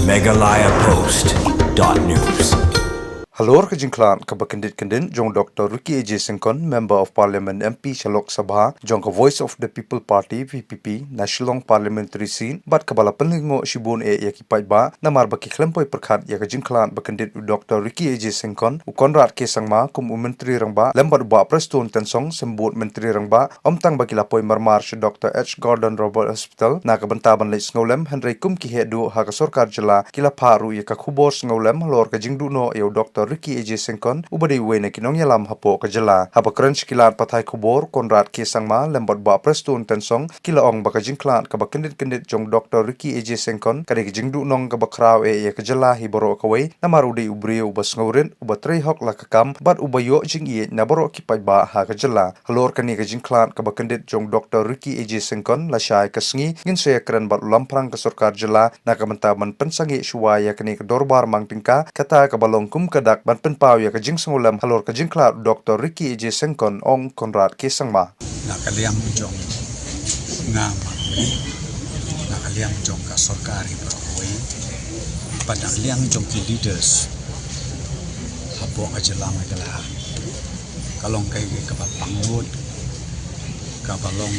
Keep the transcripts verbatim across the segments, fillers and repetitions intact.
Meghalaya Post dot news. Halor ka jingkhlad kaba kyndit kyndit jong Doctor Ricky A J Syngkon, Member of Parliament M P sha Lok Sabha jong ka Voice of the People Party, V P P, na Shillong Parliamentary Seat, bad kaba la pynlyngngoh shibun eh ïa ki paidbah namar ba ki khlem poi pyrkhat ïa ka jingkhlad ba kyndit u Doctor Ricky A J Syngkon, u Conrad K Sangma kum u Myntri Rangbah lem bad u Bah Prestone Tynsong, Symbud Myntri Rangbah, ym tang ba ki la poi marmar sha Doctor H Gordon Roberts Hospital na ka bynta ban leit sngewlem, hynrei kum ki heh duh ha ka sorkar jylla, ki la phah ruh ïa ka khubor sngewlem halor ka jingduh noh ïa u Doctor Ricky A J Syngkon, uba dei uwei na ki nongïalam hapoh ka jylla. Haba kren sha ki lad pathai khubor, Conrad K Sangma lem bad Bah Prestone Tynsong ki la ong ba ka jingkhlad kaba kyndit kyndit jong Doctor Ricky A J Syngkon ka dei ka jingduhnong kaba khraw eh ïa ka jylla hi baroh kawei, namar u dei u briew uba sngewrit, uba trei hok la ka kam, bad uba ïoh jingïeit na baroh ki paidbah ha ka jylla. Halor kane ka jingkhlad kaba kyndit jong Doctor Ricky A J Syngkon, lashai ka sngi ngin sa ïakren bad u lamphrang ka sorkar jylla na ka bynta ban pynsangeh shuwa ïa kane ka dorbar mang tyngka, kata kaba long kum ka dak ban pynpaw ïa ka jingsngewlem halor ka jingkhlad Doctor Ricky A J Syngkon, ong Conrad K Sangma. Na ka liang jong nga ma ngi, na ka liang jong ka sorkar hi baroh kawei, bad na ka liang jong ki leaders hapoh ka jylla Meghalaya, ka long kaei kaei kaba pangnud, kaba long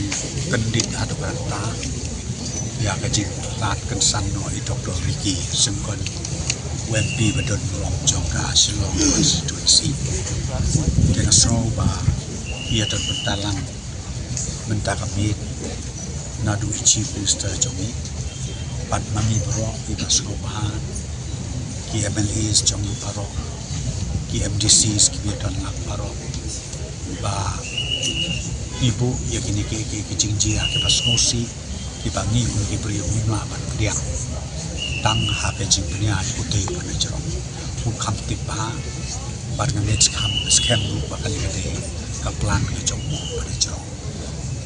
kyndit haduh katta ïa ka jingkhlad kynsan noh i Doctor Ricky Syngkon, u M P ba don burom jong ka Shillong constituency. Te nga sngew ba ïa don bynta lang mynta ka miet naduh i Chief Minister jong ngi bad ma ngi baroh kiba sngewbha, ki M L As jong ngi baroh, ki M D Cs kiba don lang baroh, ba ngi buh ïa kine ki, ki, ki jingjia kiba sngewsih, kiba ngi kum ki briew ngim lah ban pdiang tang ha ka jingpynïaid utei u ba na jrong. U kham tip bha, bad nga ngeit skhem, skhem ruh ba kane ka dei ka plan ka jong u ba na jrong.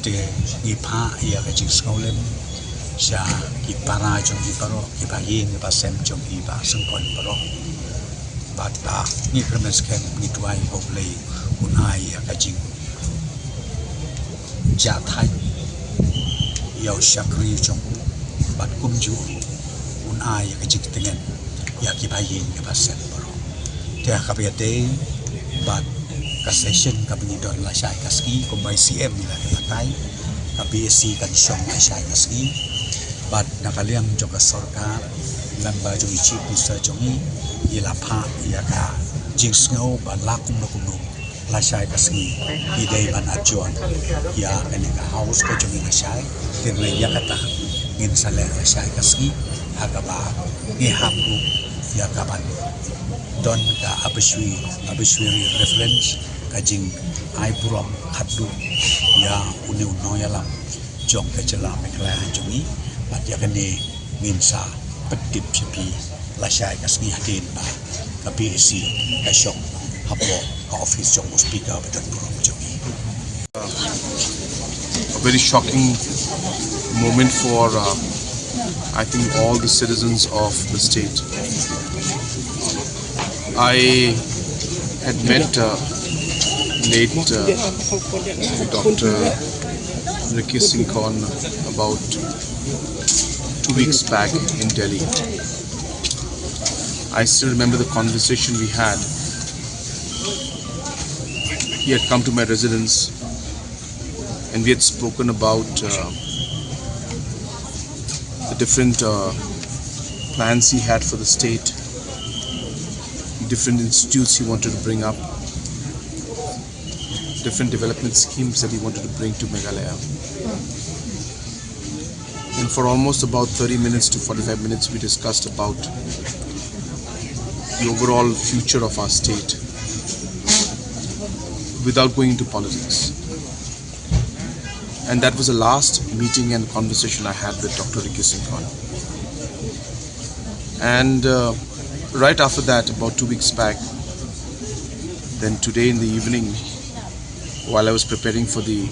Te ngi phah ïa ka jingsngewlem sha ki para jong ngi baroh, ki bahaïing ki basem jong ngi ba Syngkon baroh. Bad ba ngi kyrmen skhem, ngi duwai ba U Blei un ai ïa ka jing jahthait ïa u shakri jong u, bad kumjuh un ai ïa ka jingtngen ïa ki bahaïing ki basem baroh. Te ha kaba ïadei bad ka session kaba ngi don lashai ka sngi, kumba i C M i la ïathuh, ka B A C kan shong lashai ka sngi, bad na ka liang jong ka sorkar, lem bad jong i Chief Minister jong ngi, i la phah ïa ka jingsngew ba la kumno kumno lashai ka sngi i dei ban adjourn ïa kane ka House ka jong ngi lashai. Te ïa kata ngin sa leh lashai ka sngi, ha kaba ngi hap ruh ïa ka ban don ka obituary, obituary reverence, ka jingai burom khatduh ïa une u nongïalam jong ka jylla Meghalaya jong ngi. Bad ïa kane ngin sa pyntip sha phi lashai ka sngi hadien ba ka B A C ka shong hapoh ka office jong u Speaker ba don burom jong ngi. A very shocking moment for, uh, I think, all the citizens of the state. I had met, uh, late, uh, Doctor Ricky Syngkon about two weeks back in Delhi. I still remember the conversation we had. He had come to my residence and we had spoken about, uh, the different, uh, plans he had for the state, different institutes he wanted to bring up, different development schemes that he wanted to bring to Meghalaya. And for almost about thirty minutes to forty-five minutes, we discussed about the overall future of our state without going into politics. And that was the last meeting and conversation I had with Doctor Ricky Syngkon. And, uh, right after that, about two weeks back, then today in the evening, while I was preparing for the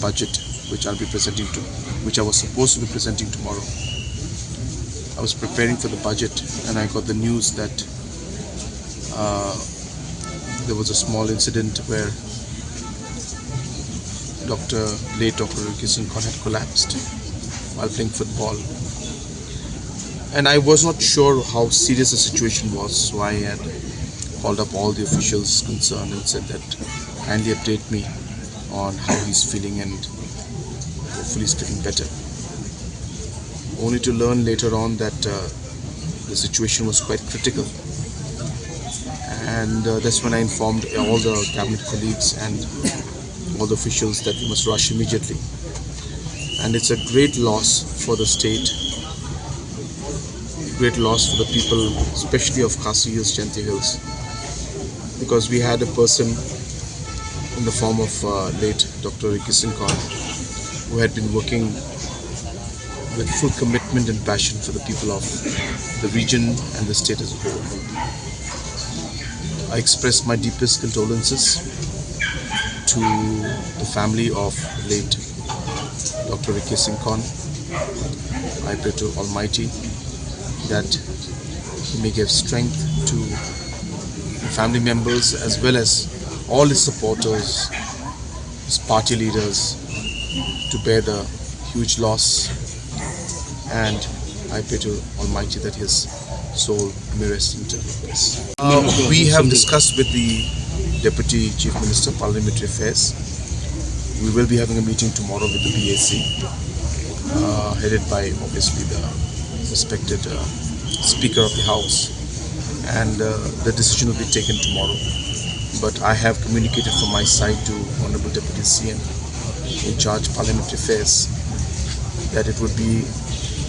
budget, which I'll be presenting to, which I was supposed to be presenting tomorrow, I was preparing for the budget, and I got the news that, uh, there was a small incident where Doctor, late Doctor Ricky Syngkon had collapsed while playing football. And I was not sure how serious the situation was, so I had called up all the officials concerned and said that kindly update me on how he's feeling and hopefully he's getting better. Only to learn later on that uh, the situation was quite critical. And uh, that's when I informed all the cabinet colleagues and all the officials that we must rush immediately. And it's a great loss for the state, great loss for the people, especially of Khasi Hills, Jaintia Hills, because we had a person in the form of uh, late Doctor Ricky Syngkon, who had been working with full commitment and passion for the people of the region and the state as a whole. I express my deepest condolences to the family of late Doctor Ricky Syngkon. I pray to Almighty that He may give strength to the family members as well as all his supporters, his party leaders, to bear the huge loss, and I pray to Almighty that his soul may rest in eternal bliss. Uh, we have discussed with the Deputy Chief Minister, Parliamentary Affairs. We will be having a meeting tomorrow with the P A C, uh, headed by obviously the respected uh, Speaker of the House, and uh, the decision will be taken tomorrow. But I have communicated from my side to Honorable Deputy C M in charge Parliamentary Affairs that it would be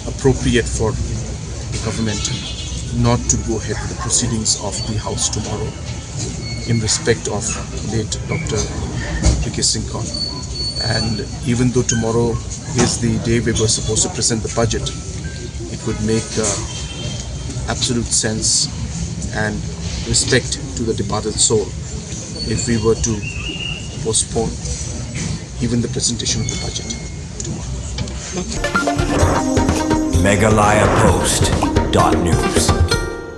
appropriate for the government not to go ahead with the proceedings of the House tomorrow in respect of late Doctor Ricky Syngkon. And even though tomorrow is the day we were supposed to present the budget, it would make uh, absolute sense and respect to the departed soul if we were to postpone even the presentation of the budget tomorrow. Meghalaya Post dot news.